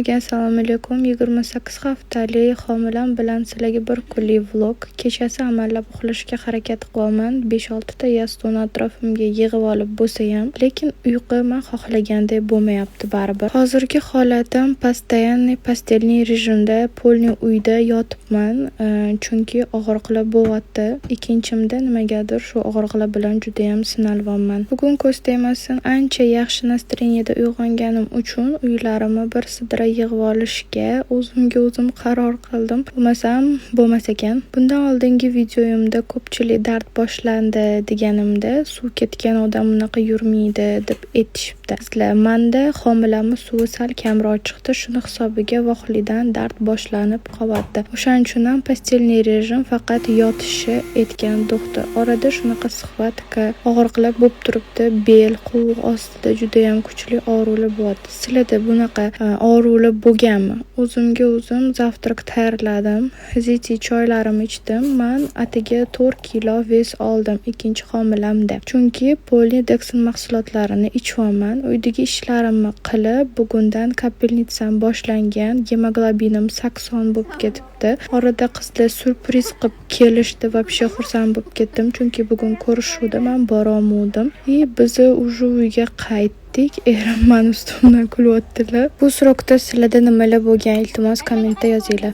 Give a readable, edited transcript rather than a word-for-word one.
Hammaga assalomu alaykum. 28 haftali homilam bilan sizlarga bir kunlik vlog. Kechasi amallab uxlashga harakat qilyapman. 5-6 ta yastovni atrofimga yig'ib olib bo'lsayam, lekin uyqu man xohlaganday bo'lmayapti baribir. Hozirgi holatim постоянный постельный rejimda, полный uyda yotibman, chunki og'riqlar bo'lyapti. Ikkinchimda nimagadir shu og'riqlar bilan judayam sinalyapman. Bugun ko'z tegmasin, ancha yaxshi настроение da uyg'onganim uchun uylarimni bir sidra yig'ib olishga o'zimga o'zim qaror qildim. Bo'lmasam bo'lmas ekan. Bundan oldingi videoyimda ko'pchilik dard boshlandi deganimda, suv ketgan odam unaqa yurmaydi deb aytishibdi. Sizlar, manda homilamni suvi sal kamroq chiqdi. Shuni hisobiga vohlidan dard boshlanib qolyapti. O'shaning uchun ham постельный rejim, faqat yotishni aytgan doktor. Orada shunaqa схватка, og'riqlar bo'lib turibdi. Bel, qovoq ostida judayam kuchli og'riqlar bo'lyapti. Sizlarda bunaqa og'riqlar bo'lganmi? O'zimga o'zim завтрак tayyorladim. Ziti choylarimni ichdim. Man atigi 4 kilo вес oldim ikkinchi homilamda. Chunki полный Dexon mahsulotlarini ichyapman. Uydagi ishlarimni qilib, bugundan капельница m boshlangan. Gemoglobinim 80 bo'lib ketibdi. Orada qizlar syurpriz qilib kelishdi. Вообще xursand bo'lib ketdim, chunki bugun ko'rishuvda man borolmovdim. И biza уже uyga qaytdik. Erim mani ustimdan kulyaptilar. Bu срок da sizlarda nimalar bo'lgan, iltimos, kommentda yozinglar.